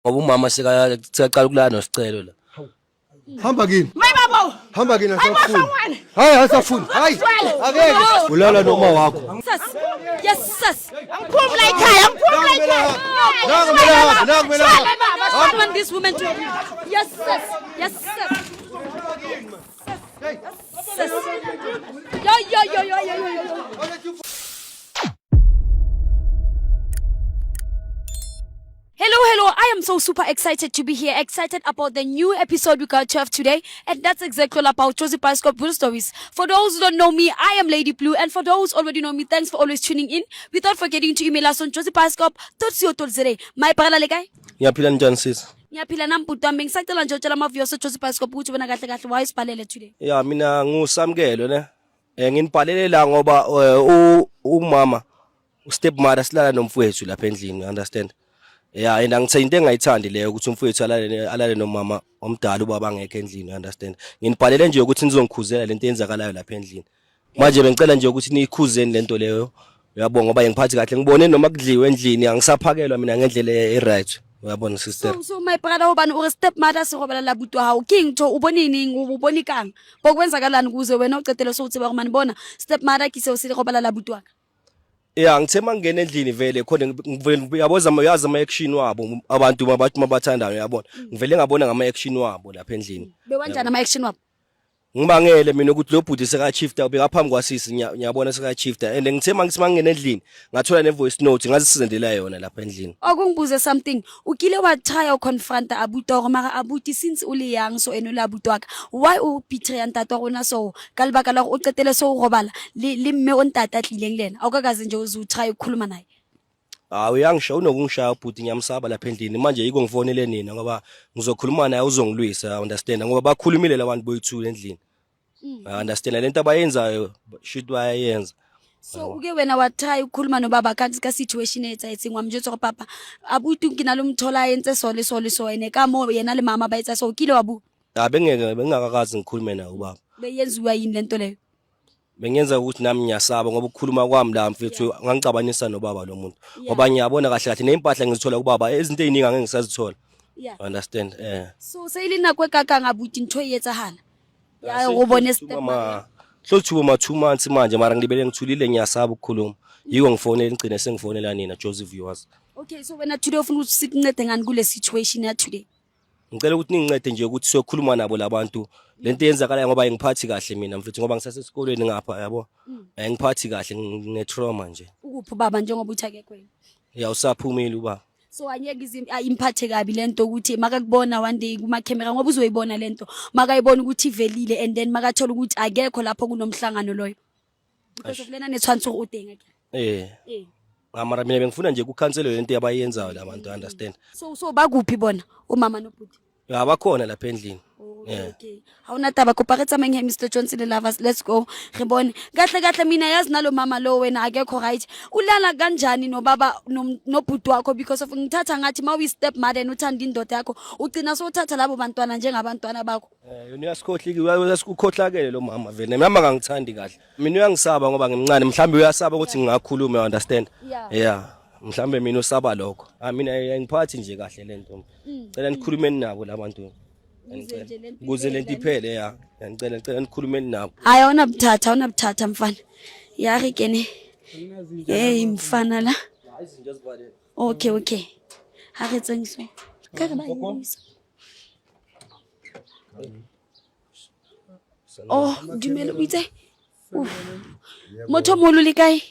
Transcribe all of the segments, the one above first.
Ngoba umama sekaqala ukulala noSicelo la. Hamba kini. My babo. Hamba kini Hayi, asafuni. Mashangwane. Hayi asafuni. Hayi. Akeke. Ulala noma wakho. Sis. Yes sis. Angiphumi la ekhaya, angiphumi la ekhaya. Nangu kumele ahambe, nangu kumele ahambe. I want this woman to. Yes sis. Yes sis. Sis. Yo yo yo yo yo yo yo. Hello, hello. I am so super excited to be here, excited about the new episode we got to have today. And that's exactly all about Josie Bioscope Blue Stories. For those who don't know me, I am Lady Blue. And for those already know me, thanks for always tuning in. Without forgetting to email us on josiebioscope.co.za. My brother le kae? Ngiyaphila njani sisi? Ngiyaphila nami bhuti wami. Ngisacela nje utshela ama-viewers eJosie Bioscope ukuthi wena kahle kahle why usibhalele today. Ya mina nguSamkelo ne. Eh nginibhalele la ngoba umama ustep mother silala nomfowethu lapha endlini, you understand? Yeah, and angithe into engayithandi leyo ukuthi umfowethu alale nomama omdala ubaba angekho endlini, you understand? Nginibhalele nje ukuthi nizongikhuzela lento eyenzakalayo lapha endlini. Manje bengicela nje ukuthi niyikhuzeni lento leyo. Uyabonga ngoba ngiphathi kahle ngibone noma kudliwe endlini angisaphakelwa mina ngendlela e-right. Uyabona sister. So my brother hobane o re step mother se robala la buti wa hao. Ke eng ntho o bone neng o bone kang? Bokwenzakalani ukuze wena uqedele so tseba gore mane bona step mother ke seo se robala la buti wa ka. Ya ngithe mangena endlini vele khona ngivele uyaboza uyazi ama action wabo abantu mabathi mabathandayo uyabona. Ngivele ngabona ngama action wabo lapha endlini. Bewanjani ama action wabo? Ngibangele mina ukuthi lo bhuti seka shifta ubekaphambi kwasisi ngiyabona seka shifta and ngithe mangithi mangena endlini ngathola ne voice note ngazisendela yona lapha endlini. Okungibuze something o kile wa try o confronta abuti wa gore mara abuti since o le young so ene o le abuti wa ka why o betray ntate wa rona so ka lebaka la gore o qetele so o robala le le mme o ntate a tlileng le ena a o ka kaze nje o ze o try ukukhuluma naye. Hawu uyangishaya unokungishaya ubhuti ngiyamsaba lapha endlini manje yiko ngifonele nina ngoba ngizokhuluma naye uzongilwisa understand ngoba bakhulumile labantu boyi-two endlini. Understand lento abayenzayo shit bayayenza. So uke wena wa try ukukhuluma nobaba ka ka situation e etsahetseng wa mo jwetsa gore papa abuti ke na le mothola a entse so le so le so ene ka mo yena le mama ba etsa so o kile wa bua. Ha bengeke bengingakakazi ngikhulume naye ubaba. Beyenziwa yini lento leyo? Bengenza ukuthi nami ngiyasaba ngoba ukukhuluma kwami la mfethu ngangicabanisa nobaba lo muntu. Ngoba ngiyabona kahle kahle ney'mpahla ngizithola kubaba izinto ey'ningi angeke ngisazithola. Understand? Eh. So se ile nako e kakang abuti ntho e etsahala? Ya go bone step ma hlothuba ma 2 months manje mara ngilibele ngithulile ngiyasaba ukukhuluma. Yiko ngifonela ngigcine sengifonela nina Jozi viewers. Okay so wena today ufuna ukuthi sikuncede ngani kule situation ya today? Ngicela ukuthi ningincede nje ukuthi siyokhuluma nabo labantu lento eyenzakalayo ngoba ingiphathi kahle mina mfethu ngoba ngisasesikolweni ngapha yabo. Ayingiphathi kahle ngine trauma nje. Ukuphi ubaba njengoba uthi akekho yena? Ya usaphumile ubaba. So angeke imphathe kabi lento ukuthi makakubona one day kuma camera ngoba uzoyibona lento makayibona ukuthi ivelile and then makathola ukuthi akekho lapho kunomhlangano loyo. Because of lena ne tshwantse gore o teng akere. Eh. Eh. Ah, mara mina bengifuna nje kukhanselwe lento abayenzayo labantu understand. So bakuphi bona umama nobhuti? Ya bakhona lapha endlini. Okay, Yeah. okay. Ha ona taba kopa re tsamayeng he Mr Johnson le lovers let's go re bone kahle kahle mina yazi nalo mama lo wena akekho right ulala kanjani nobaba nobhuti wakho because of ngithatha ngathi ma uyi step mother and uthanda indoda yakho ugcina sowuthatha labo bantwana njengabantwana bakho. Eh yona uyasikhohliki uyasikhohlakele lo mama vele nami akangithandi kahle. Mina uyangisaba ngoba ngimncane mhlambe uyasaba ukuthi ngingakhuluma you understand. Yeah. Mhlambe mina usaba lokho. Ah mina ayingiphathi nje kahle lento. Cela nikhulumeni nabo labantu. Ukuze lento iphele ya. Ngicela ngicela nikhulumeni nabo. Hayi awunabuthatha awunabuthatha mfana. Ya re kene. Hey mfana la. Okay okay. Ha re tseng so. Ka re ba emisa. Oh, dumela o itse. Motho moholo le kae?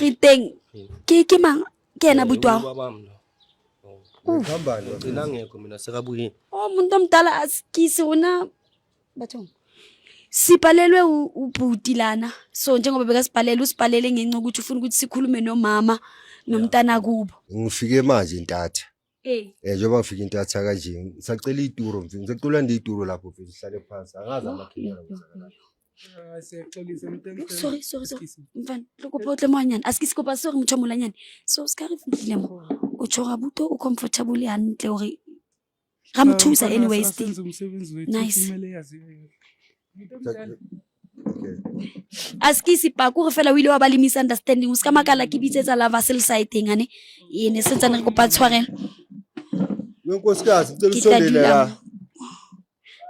Re teng. Ke mang? Ke yena abuti wa Ubabami lo. Ngikhambani? Ngicina ngekho mina sekabuyile. Oh muntu omdala asikisi rona bathong. Sibhalelwe ubhuti lana. So njengoba bekasibhalela usibhalele ngenxa ukuthi ufuna ukuthi sikhulume nomama nomntana kubo. Ngifike manje intatha. Eh. Eh njengoba ngifike intatha kanje ngisacela ituro mfethu ngisacela ulande ituro lapho mfethu sihlale phansi angazi amakhinyana kwenzakalani. Sorry sorry sorry. Mfana lo kopa o tle mo hanyane. A se ke se kopa sorry motho o molanyane. So se ka re fihlile mo. O tjho buto o comfortable hantle hore ra mo thusa anyway still. Nice. Okay. A se ke sepako gore fela o ile wa ba le misunderstanding o se ka makala ke bitsetsa lovers le side ane e ne sentsane re kopa tshwarelo. Wenkosikazi ngicela Ke tla usondele dula la. mo.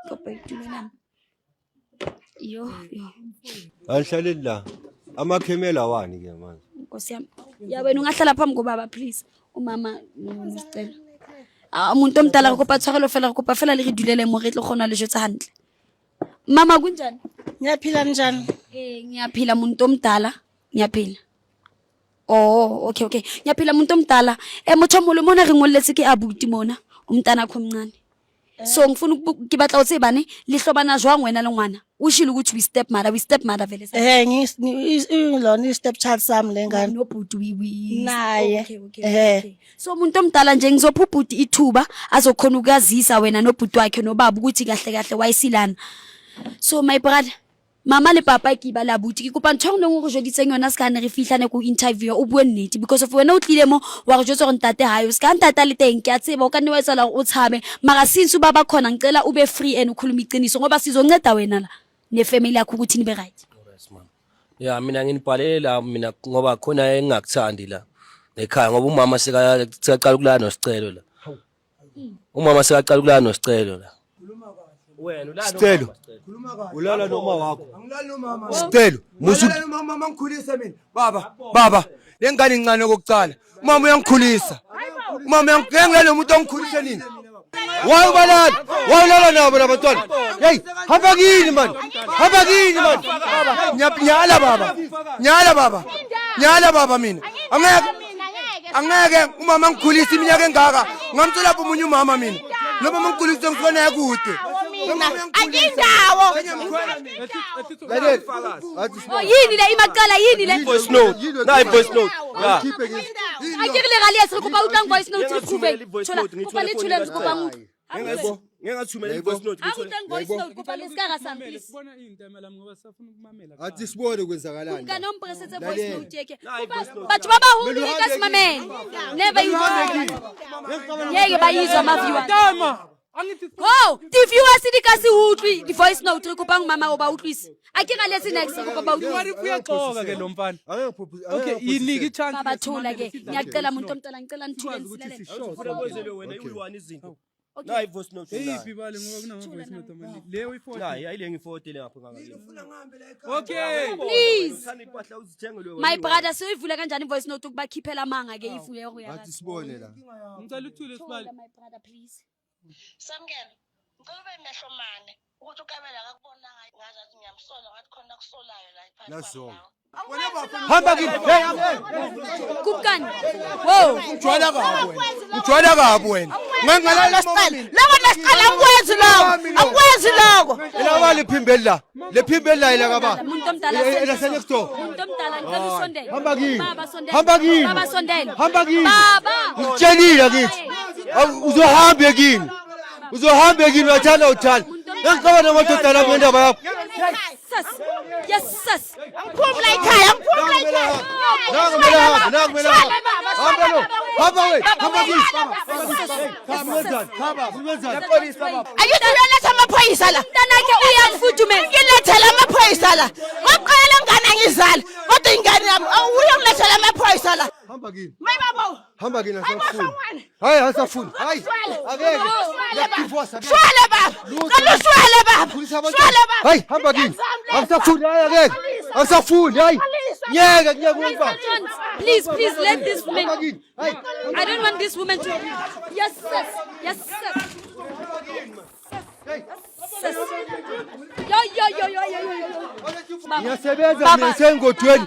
Kopa itulela mo. Yo, yo. Anihlaleli la. Amakhemela wani ke manje? Nkosi yami. Ya wena ungahlala phambi kobaba please. Umama sicela. Ah, umuntu omdala re kopa tshwarelo fela, re kopa fela le re dulele mo re tlo kgona le jwetsa hantle. Mama, kunjani? Ngiyaphila, njani? Eh, ngiyaphila muntu omdala, ngiyaphila. Oh, okay. Ngiyaphila muntu omdala. Eh, motho o moholo mona re ngolletse ke abuti mona, umntana wakho omncane. So ngifuna ke batla ho tseba ne le hlobana jwang wena le ngwana. O shilo ukuthi we step mother, we step mother vele. Eh, lona i-step child sami le ngane. Nobhuti we Naye. Okay. Eh. Okay. So umuntu omdala nje ngizopha ubhuti ithuba azokhona ukuyazisa wena nobhuti wakhe nobaba ukuthi kahle kahle wayesilana. So my brother, mama le papa ke ba la buti, ke kopa ntho e nngwe le nngwe re jweditseng yona se ka ne re fihla ne ko interview, o bue nnete because of wena o tlile mo wa re jwetsa gore ntate hayo, se ka ntate a le teng, ke a tseba o ka nne wa etsahala gore o tshabe, mara since ubaba khona ngicela ube free and ukhulume iqiniso ngoba sizonceda wena la nefamily yakho ukuthi nibe right. Yes, mama. Ya, mina nginibhalele la mina ngoba khona engingakuthandi la ekhaya, ngoba umama sekaqala ukulala noSicelo la. Umama sekaqala ukulala noSicelo la. Wena ulala Sicelo. nomama, Sicelo. Ulala noma wakho. Angilali nomama. Sicelo, musu Angilali nomama, mangikhulisa mina. Baba, baba, le ngane incane okokucala. Umama uyangikhulisa. Umama uyangilala nomuntu ongikhulisa nini? Why ubalala? Why ulala nabo labantwana? Hey, hamba kini man. Hamba kini man. Nyala baba. Nyala baba. Nyala baba mina. Angeke angeke umama angikhulisa iminyaka engaka. Ngamthola lapho omunye umama mina. Lo mama angikhulisa ngifona kude. Akindawo. Lalela. Athi Oh, yini le imaqala, yini le? Voice note. Nayi voice note. Ya. Khiphe ngithi. A ke re le gale re kopa utlwang voice note re prove. Ngingathumela i-voice Thola, note, kopa le ngithole thule re efonini kopa utlwe. Ngeke ngathumela i-voice note. A Ngithole. utlwang voice note, kopa le ska ga sang please. Sibona into emela ngoba safuna ukumamela. Athi sibone kwenzakalani. Kumkani o mpresetse voice Lalela. note yeke. Nayi voice note. Batho ba baholo le ka se mamele. Never you ngeke bayizwa ama-viewers. Tama. Angithi Ho, di-viewers di ka se utlwe di-voice note, re kopang mama o ba utlwise. A ke galetse next, re kopa ba Wari utlwise. uyaxoka ke lo mfana. Angeke ngiphuphe. Okay, yinike i-chance. Baba thola ke, ngiyacela muntu omdala, ngicela nithule Sikwazi ukuthi nisilalele. sisho. Ufuna kwenzele wena uyi-one izinto. Okay. Nayi voice note. Eyiphi bale ngoba kunama voice note amaningi. Le uyi-40. Nayi ayile ngi-40 le ngapha ngakini. Okay. Please. Uthanda impahla uzithengele wena. My brother, soyivula kanjani i-voice note ukubakhiphela amanga ke if uye Athi sibone la. Ngicela uthule sibali. My brother, please. Samkelo, ngicela ube mehlo mane ukuthi uKabelo akakubonanga, ngazathi ngiyamsola, ngathi khona kusolayo la phakathi kwami Nazonke. nawe. Hamba kini. Hey, hey. Kumkani. Wo. Ujwayela kabi wena. Ujwayela kabi wena. Ngangalala mama mina. Loko nesiqala angikwenzi lokho. Angikwenzi lokho. Elaba liphimbeli la. Lephimbeli la elakaba. Muntu omdala Elase next door. Muntu omdala ngicela usondele. Hamba kini. Baba sondela. Hamba kini. Baba sondela. Hamba kini. Baba. Ngikutshelile kithi. Uzohamba kini. Uzohamba kini, uyathanda uthanda. Ngicabanga namadoda la ngendaba yakho. Sis. Yes sis. Angiphumi la ekhaya, angiphumi la ekhaya. Nangu kumele ahambe, nangu kumele ahambe. Hamba lo. Hamba we. Hamba kini. Wenzani? Wenzani? Angithi uyoletha amaphoyisa la. Mntanakhe uyafudumela. Ngilethela amaphoyisa la. Ngokuqala ngane angizali, kodwa ingane yami uyongilethela amaphoyisa la. Hamba kini. Mayi babo. Hamba kini Hayi asafuni. bafana. Hayi asafuni. Hayi. Angeke. Shwele baba. Divorce angeke. Shwele baba. Cela ushwele baba. Khulisa abantwana. Shwele baba. Hayi hamba kini. Angisafuni, hayi angeke. Angisafuni, hayi. Ngeke ngeke umfana. Please, please let this Hamba woman. kini. Hayi. I don't want this woman to. Yes sis. Yes sis. Sis. Yo yo yo yo yo yo yo. Baba. Ngiyasebenza Baba. mina sengodweni.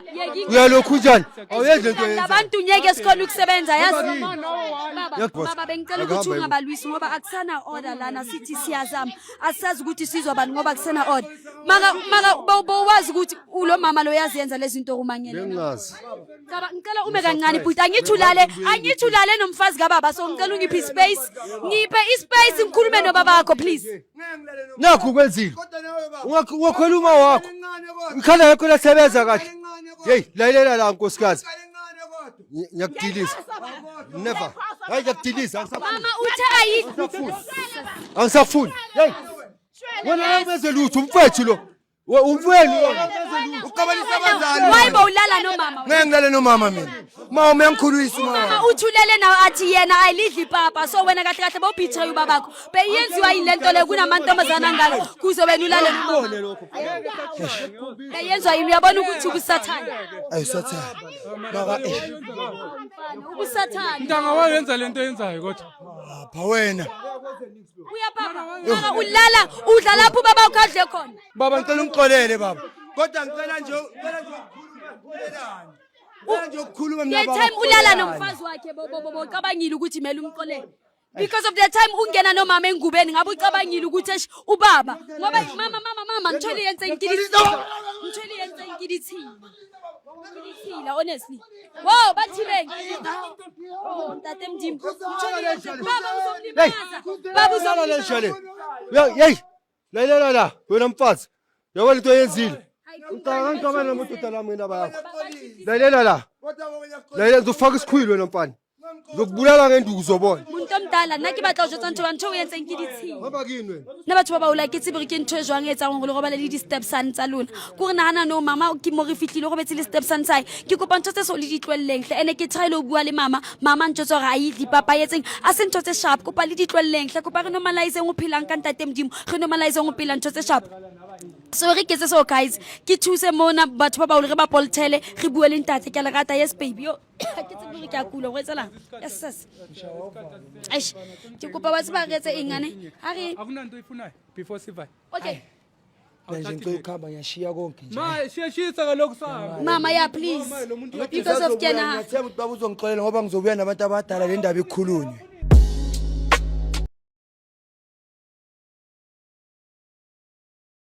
Uyalokhu njani? Awuyenzi into yenza. Labantu ngeke sikhona ukusebenza yazi. Baba, Yakubhosa. baba bengicela ukuthi Akuhamba. ungabalwisi ngoba akusana order lana, sithi siyazama. Asazi ukuthi sizwa bani ngoba akusena order. Maka maka bowazi ukuthi ulo mama lo yaziyenza lezi zinto kumangele. Bengazi. Baba ngicela ume kancane bhuti, angithi ulale nomfazi kababa, so ngicela ungiphe ispace. Ngiphe ispace ngikhulume nobaba wakho please. Nakhu kwenzile. Ungakhuluma wakho. Ikhala yakho lasebenza kahle. Hey, lalela la nkosikazi. Ngiyakudiliza. Never. Hayi ngiyakudiliza, angisafuni. Mama uthe ayi Angisafuni. Hey. Wena awumenze lutho umfethu lo. Umfwenu lo. Ngixabanisa abazali. Why bowulala nomama? Ngeke ngilale nomama mina. Mama uyangikhulisa Mama umama. uthulele nawe athi yena ayilidli ipapa, so wena kahle kahle bowubetray ubabakho. Beyenziwa yini lento le kunamantombazana angaka kuze wena ulale nomama? Beyenziwa yini? Uyabona ukuthi ubusathane. Ayi sathane. Baba eh Ubusathane. Ntanga wayenza lento yenzayo kodwa. apha wena. Uyapapa. Mara ulala udla lapho ubaba wakho adle khona. Baba ngicela ungixolele baba. Kodwa ngicela nje ngicela nje ukukhuluma. Ngicela nje ukukhuluma mina The baba. time ulala nomfazi wakhe bocabangile ukuthi kumele umxolele. Because of the time ungena nomama engubeni ngabe ucabangile ukuthi eish ubaba ngoba mama mama mama ngithole yenze inkilithila, ngithole yenze inkilithila, inkilithila honestly. Wow, bathile. Oh, ntate Mdimbo, ngithole yenze baba uzomlimaza, baba uzomlimaza. Hey, lalela la wena mfazi. Yabo lento oyenzile. Ngicabanga ngicabanga namadoda lami ngendaba yakho. Lalela la. Lalela ngizofaka isikhwili wena mfana. Ngizokubulala ngenduku uzobona. Muntu omdala, nna ke batla ho jwetsa ntho ntho o entseng ke ditshila. Hamba kini wena. Nna batho ba baola ke tsebe gore ke ntho e jwang e etsang gore le robale le di-stepson tsa lona. Ke gore nagana no mama ke mo re fitlhile go betse le stepson sae. Ke kopa ntho tse so le di tlwelleng hle. Ene ke try le ho bua le mama, mama ntho tse gore a idli papa etseng a se ntho tse sharp. Kopa le di tlwelleng hle, kopa re normalizeng ho phelang ka ntate Modimo, re normalizeng ho phela ntho tse sharp. So re ketse so guys, ke thuse mona batho ba baholo re ba poltele, re bue le ntate. Ke a le rata. Yes baby. Yo, ke tsebe hore ke a kula, ho etsahalang? Yes sis. Eish, ke kopa ba tseba re etse eng ane? Ha re Akunanto oyifunayo before sivaye. Okay. Manje ngicela ukuhamba ngiyashiya konke nje. Ma sheshisa kaloku sami. Mama yeah please. Because of kena Ngiyathemba ukuthi baba uzongixolela ngoba ngizobuya nabantu abadala le ndaba ikhulunywe.